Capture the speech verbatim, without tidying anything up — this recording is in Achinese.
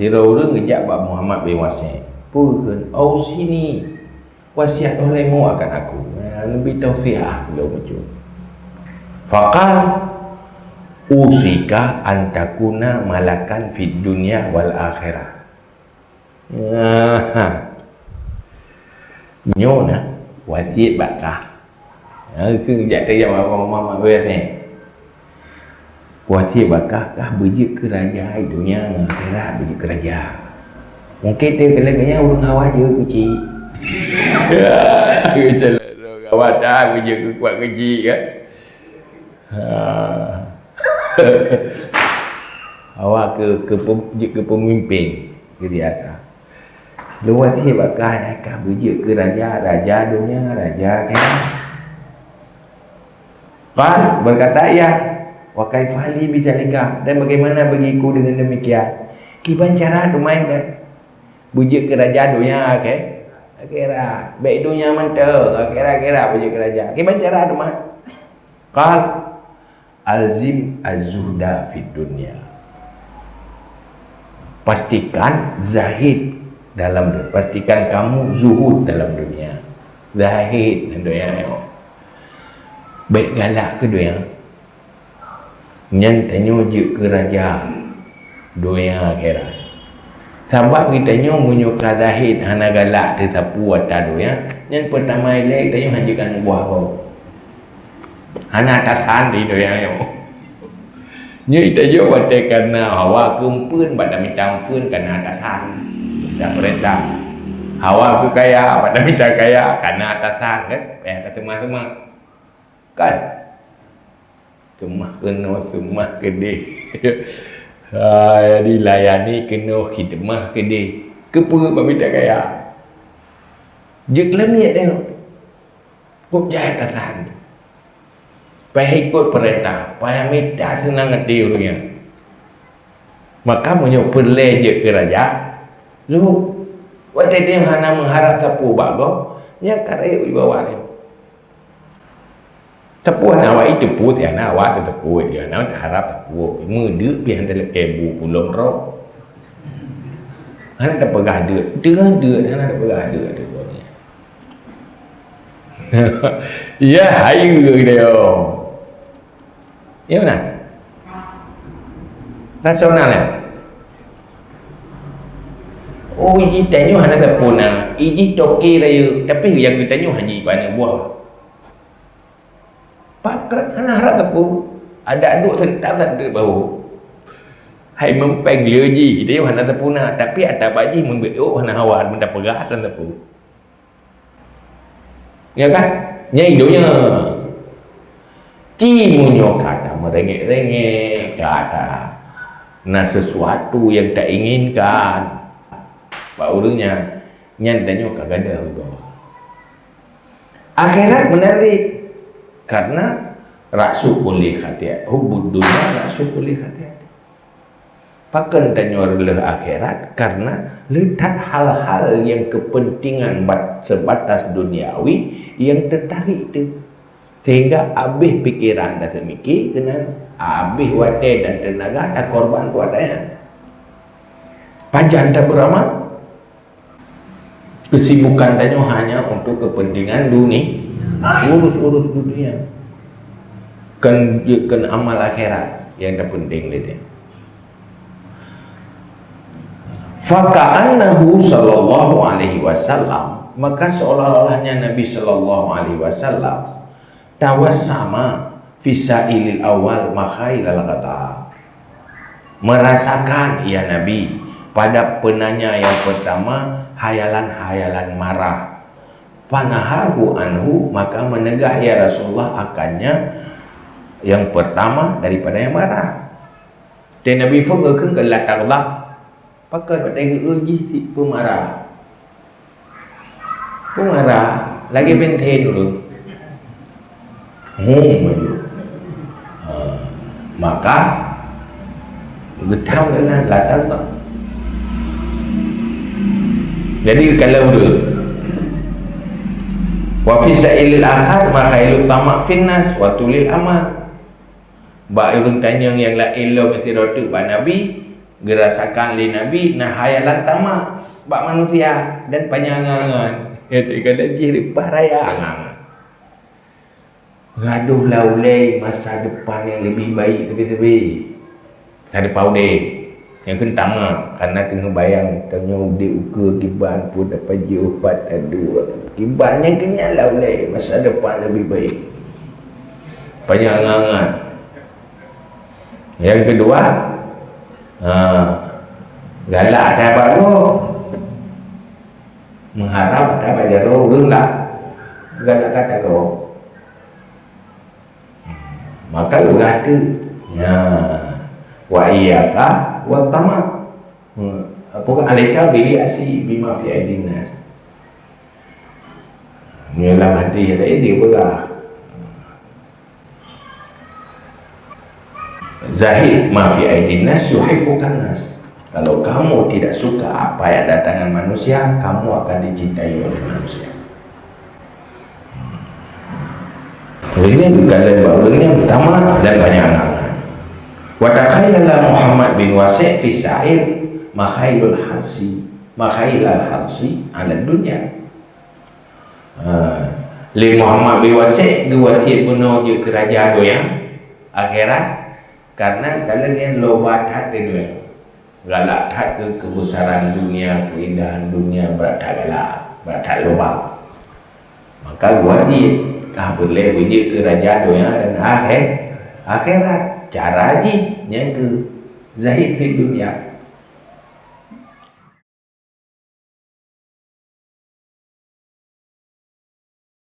Sidroe ureuëng geujak bak Muhammad bin Wasyih. Peue kheun, "Ausini, wasiat lé mu akan aku." Nah, neubi tausiah lom bacut. Faqal, "Usika an takuna malakan fid dunya wal akhirah." Nah, nyoe na wasiet bak kah. Ha, keu jak tanya mama mama ni. Wasiet bak kah, kah beujeuet keu raja, hai donya ngon akhirat beujeuet keu raja. Mungkin dia kena kena urang awak je kecil. Ya, kecil. Awak dah beujeuet keu kuat kecil kan. Ha. Awak ke, ke pem-, jeuet keu pemimpin, keu biasa. Luwat hé bakah nyan ka beujeuet keu raja, raja donya, raja akhirat. Qal, berkata ia, "Wa kaifa li bidzalika?" Dan bagaimana bagiku dengan demikian? Kiban cara teuma nyan? Beujeuet keu raja donya, oke? Akhirat. Baik donya mantong, akhirat, akhirat beujeuet keu raja. Kiban cara teuma? Qal, "Alzim az-zuhda fid dunya." Pastikan zahid dalam du-, pastikan kamu zuhud dalam dunia. Zahid dalam dunia nyoe. Baik galak keu dunia. Nyan tanyoe jeuet keu raja donya akhirat. Sabab geutanyoe meunyoe ka zahid hana galak teusapeue ata donya, nyan peutama ilée geutanyoe hana jeuet keu buah ho. Hana atasan di donya nyoe. Nyoe geutanyoe watée kana hawa keu eumpeuen, bak tamita eumpeuen kana atasan. Mita peurintah. Hawa keu kaya, bak tamita kaya, kana atasan, kan? Eh, ka seumah-seumah. Kan? Seumah keunoe, seumah keudeh. Ha, jadi layani keunoe, khidmah keudeh. Keupeue bak mita kaya? Jeuet leumiet tengok. Kok jai atasan. Payah ikot peurintah, payah mita seunang até ureuëng nyan. Maka meunyoe peureulée jeuet keu raja, zuhud. Watée tanyoe hana meuharab sapeue bak gob, nyan ka rayeuk wibawa nyoe. Sapeue hana awak iteupeu, hana awak teuteupeue, hana harab sapeue. Meudeuk pih hana lakée bu pulom droe. Hana tapeugah deuk, deuk hana tapeugah deuk, deuk. Ya, hayeue geutanyoe. Ya, beuna? Rasional, ya? Oh, ijih tanyoe hana sapeue na. Ijih toke rayeuk, tapi nyang geutanyoe hana jipaneuk buah. Pakat hana harab sapeue. Adak duek seuntak sateuk bahu. Hai meumpeng lé jih, tanyoe hana sapeue na, tapi ata bak jih mun beuôk hana hawa, mun tapeugah hana sapeue. Ya kan? Nyan i donya. Ci meunyoe ka tameurengek-rengek, ka ta na sesuatu nyang tainginkan bak ureuëng nyan, nyan tanyoe ka gadoh rugoe. Akhirat menarik, karena ra'su kulli khati'ah, hubbud dunya ra'su kulli khati'ah. Pakon tanyoe reuloh akhirat? Karena le that hal-hal nyang keupeuntengan bat-, seubatas duniawi nyang teutarik teuh, sehingga abéh pikeran dan seumike keunan, abéh watée dan teunaga takorban buat nyan. Pajan tabeuramal? Keusibukan tanyoe hanya untuk keupeuntengan duni-, urus-urus dunia. Kon, kon amal akhirat nyang teupeunténg lé tanyoe. Faka'annahu sallallahu alaihi wasallam, maka seolah-olahnya Nabi sallallahu alaihi wasallam tawassama fi sa'ilil awwal makhailal ghadab. Merasakan, ya Nabi, pada penanya yang pertama, hayalan-hayalan marah. Fanahahu anhu, maka mencegah, ya Rasulullah, akannya yang pertama daripada yang marah. Dan Nabi pun kekeh ke latar lah. Pakon watée geu-eu jih cit peumara. Peumara, lagée benteng dulu. Hum laju. Ha, maka geutam keunan latang tak. Jadi kalau dulu, wa fi sa'ilil akhar ma khailut tamak finnas wa tulil amal. Bak ureuëng tanyong nyang laén lom meusidroe teuk bak Nabi, geurasakan lé Nabi na khayalan tamak bak manusia dan panyang angan-angan. Kadang-kadang jih leupah raya angan-angan. Gadoh lam ulèe masa depan nyang leubeh baik sabe-sabe. Masa depan udép. Nyang keu tamak, karena teungoh bayang tanyoe udép ukeue kiban pun dapat jiôh pat adu. Kiban nyang keu nyan lam ulèe masa depan leubeh baik. Panyang angan-angan. Nyang keudua, ha, galak that bak droe. Meuharap that bak jaroe ureueng la-, galak that bak droe. Maka lôn kheun, ya, wa iyyaka wa tama'. Hmm. Apa kata, alaika bil ya'si bima fi aidin nas. Nyoe lam hadis laén dia peugah, zahid ma fi aidin nas yuhibbukan nas. Kalau kamu tidak suka apa yang ada tangan manusia, kamu akan dicintai oleh manusia. Ureueng nyan geukalon bak ureueng nyan tamak dan banyak angan-angan. Wa takhayyala Muhammad bin Wasi' fi sa'ir makhailul harsi, makhailal harsi ala dunya. Ha, lé Muhammad bin Wasi' geuwasiet bunoe jeuet keu raja donya akhirat, karena geukalon nyan loba that keu donya. Galak that keu keubesaran dunia, keuindahan dunia, brat that galak, brat that loba. Maka geuwasiet, ka beulèe beujeuet keu raja donya dan akhé-, akhirat. Cara jih nyan keuh zahid fid dunya.